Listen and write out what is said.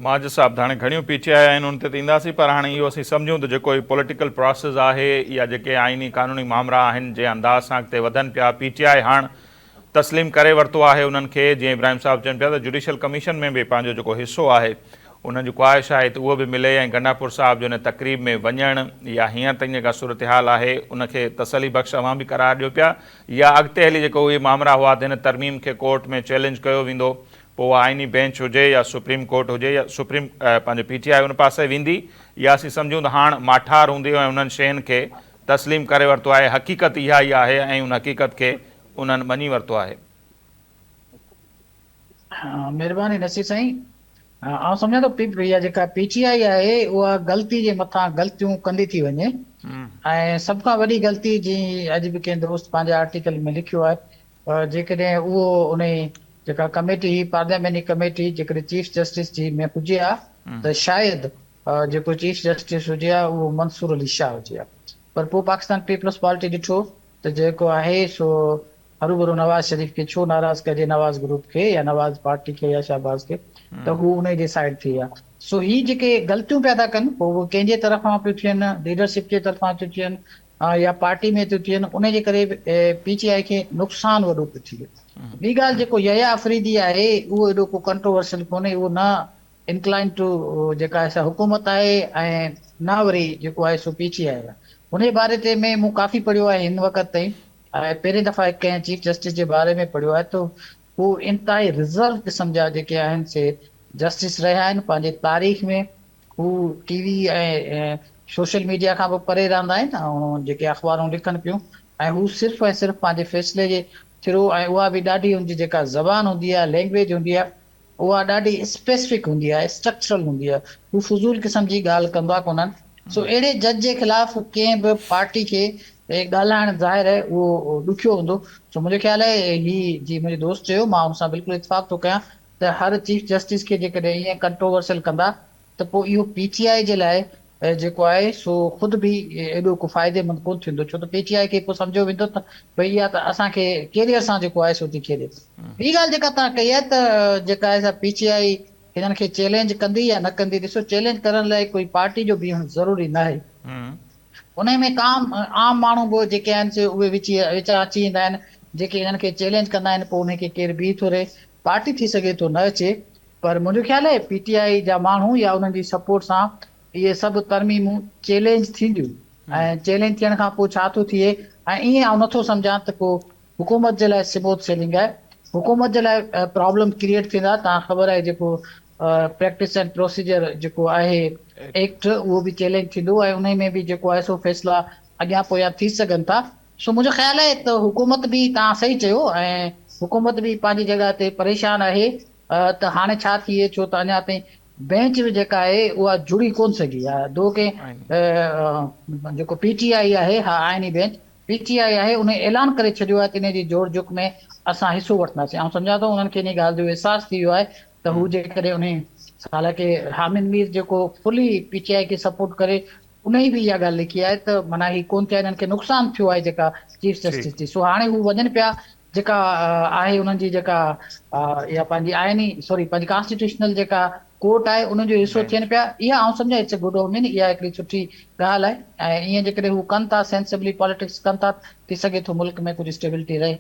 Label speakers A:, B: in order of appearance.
A: ماجد صاحب ته هاڻي گهڻيون پي ٽي آء آهن ان تي ته اينداسين پر هاڻي اهو اسين سمجهون ته جيڪو هي پوليٽيڪل پراسيس آهي يا جيڪي آئيني قانوني مامرا آهن جنهن انداز سان اڳتي وڌن پيا پي ٽي آء هاڻ تسليم ڪري ورتو آهي انهن کي جيئن ابراهيم صاحب چون پيا ته جڊيشل ڪميشن ۾ به پنهنجو جيڪو حصو آهي انهن جي خواهش آهي ته اهو به ملي ۽ گنڊاپور صاحب جو ان تقريب ۾ وڃڻ يا هينئر تائين جيڪا صورتحال آهي ان کي تسلي بخش اوهان به قرار ڏيو پيا يا اڳتي هلي جيڪو اهي مامرا هئا ته هن ترميم کي ڪورٽ ۾ چئلينج ڪيو ويندو پوء اها آئيني بينچ هجي يا سپريم ڪورٽ هجي يا سپريم پنهنجو پي ٽي آء ان پاسي ويندي يا اسين سمجهون ته هاڻ ماٺار هوندي ۽ انهن شين کي تسليم ڪري ورتو آهي حقيقت اها ئي آهي ۽ ان حقيقت کي انهن مڃي ورتو آهي.
B: مهرباني نصير سائين آئون سمجهان ٿو پي اها جيڪا پي ٽي آء آهي اها غلطي جي مٿان غلطيون ڪندي ٿي وڃي ۽ سڀ کان وڏي غلطي جي اڄ به ڪنهن دوست پنهنجي آرٽيڪل ۾ لکيو آهي جيڪڏهن اهو انهي جيڪا ڪميٽي هئي پارلياماني ڪميٽي جيڪڏهن چيف جسٽس جي ۾ هجي ها ته شايد جيڪو چيف جسٽس هجي ها اهو منصور علي شاهه هجي ها پر پوء پاڪستان پيپلز پارٽي ڏٺو ته جيڪو آهي سو هروڀرو نواز شريف کي ڇو ناراض ڪجي نواز گروپ کي يا نواز پارٽي کي يا شهباز کي ته هو انهي جي سائيڊ ٿي ويا سو هي جيڪي غلطيون پيا ٿا ڪن پوء اهي ڪنهن جي طرفان پيون ٿين ليڊرشپ جي طرفان ٿيون ٿين يا پارٽي ۾ ٿيون ٿين ان جي ڪري پي ٽي آء کي نقصان وڏو پيو ٿئي. ٻي ڳالهه جيڪو يحيٰ آفريدي آهي اهو ايڏو ڪو ڪنٽروورشل ڪونهي اهو نه انڪلائنڊ ٽو جيڪا آهي سا حڪومت آهي ۽ نه وري جيڪو آهي سو پي ٽي آء آهي. ان جي باري تي ۾ مون ڪافي پڙهيو آهي هن وقت تائين ۽ پهرين دفعا ڪنهن چيف جسٽس جي باري ۾ پڙهيو آهي ته هو انتهائي رزرو قسم جا جيڪي آهن سي جسٽس رهيا آهن پنهنجي تاريخ ۾ هو ٽي وي ۽ سوشل ميڊيا کان به پري رهندا آهن ۽ جيڪي اخبارون لکن پيون ۽ هو صرف ۽ صرف پنهنجي فيصلي جي ٿرو ۽ اها به ڏاڍي ان جي جيڪا زبان هوندي آهي لينگويج هوندي آهي اها ڏاڍي اسپيسفڪ هوندي آهي اسٽرڪچرل هوندي آهي هو فضول قسم جي ڳالهه ڪندا ڪونهن سو اهڙي جج جي خلاف ڪنهن به پارٽي کي ڳالهائڻ ظاهر آهي اهو ڏکيو هوندو سو منهنجو خيال آهي هي جي منهنجي دوست چيو مان ان سان بلڪل اتفاق ٿو ڪيان ته هر چيف جسٽس کي جيڪڏهن ائين ڪنٽروورسل ڪندا ته پوء اهو پي ٽي آء جي لاء جيڪو آهي سو خود به ايڏو ڪو فائديمند ڪونه ٿيندو ڇو ته پي ٽي آء کي پوء سمجهيو ويندو ته ڀئي اها ته اسان کي ڪيريئر سان جيڪو آهي سو ٿي کيڏي. ٻي ڳالهه جيڪا توهان ڪئي آهي ته جيڪا آهي سا پي ٽي آء هنن کي چئلينج ڪندي يا نه ڪندي ڏسو چئلينج ڪرڻ لاء ڪوئي پارٽي جو بيهڻ ضروري ناهي. انهي ۾ ڪام عام ماڻهو به جيڪي آهن سي اهي وچ وچان اچي ايندا آهن جيڪي انهن کي چئلينج ڪندا آهن پوء انهي کي ڪير بيهي ٿو رهي پارٽي ٿي سگهي ٿو نه اچي پر منهنجو خيال آهي پي ٽي آء جا ماڻهو يا انهن جي سپورٽ سان اهي سڀ ترميمون چئلينج ٿينديون ۽ چئلينج ٿيڻ کان پوء ڇا ٿو ٿئي ۽ ائين آئون نٿو سمجهان ته ڪو حڪومت جي لاء سموٿ سيلنگ آهي حڪومت جي لاء پرابلم ڪريئيٽ ٿيندا تان خبر آهي جيڪو پريڪٽس اينڊ پروسيجر جيڪو آهي ايڪٽ اهو به چئلينج ٿيندو ۽ انهي ۾ به جيڪو آهي سو فيصلا اڳيان پويان ٿي سگهن ٿا سو منهنجو خيال آهي ته حڪومت به توهان صحيح چيو ۽ حڪومت به پنهنجي جڳهه تي پريشان آهي ته هاڻي ڇا ٿئي ڇو ته اڃا تائين بينچ به جيڪا آهي اها جڙي ڪونه سگهي آهي دو ڪنهن جيڪو پي ٽي آء آهي ها آئيني بينچ پي ٽي آء آهي انهي اعلان ڪري ڇڏيو آهي ته انهي جي جوڙجڪ ۾ اسان حصو وٺنداسين آئون سمجهان ٿو انهن کي انهي ڳالهه جو احساس ٿي ويو آهي ته هو جيڪڏهن انهي حالانڪه حامد مير جيڪو فلي پي ٽي آء کي سپورٽ ڪري انهي به اها ڳالهه لکي آهي ته معنيٰ هي ڪونه ٿيا انهن کي نقصان ٿيو آهي جيڪا چيف جسٽس جي سو هاڻي هو وڃن پيا جيڪا آهي انهن جي جيڪا اها پنهنجي آئيني سوري پنهنجي ڪانسٽيٽيوشنل جيڪا ڪورٽ آهي ان جو حصو ٿين پيا اها آئون سمجهان it's a good اومين اها هڪڙي سٺي ڳالهه آهي ۽ ائين جيڪڏهن هو ڪن ٿا سينسبلي پاليٽڪس ڪن ٿا ٿي سگهي ٿو ملڪ ۾ ڪجهه اسٽيبلٽي رهي.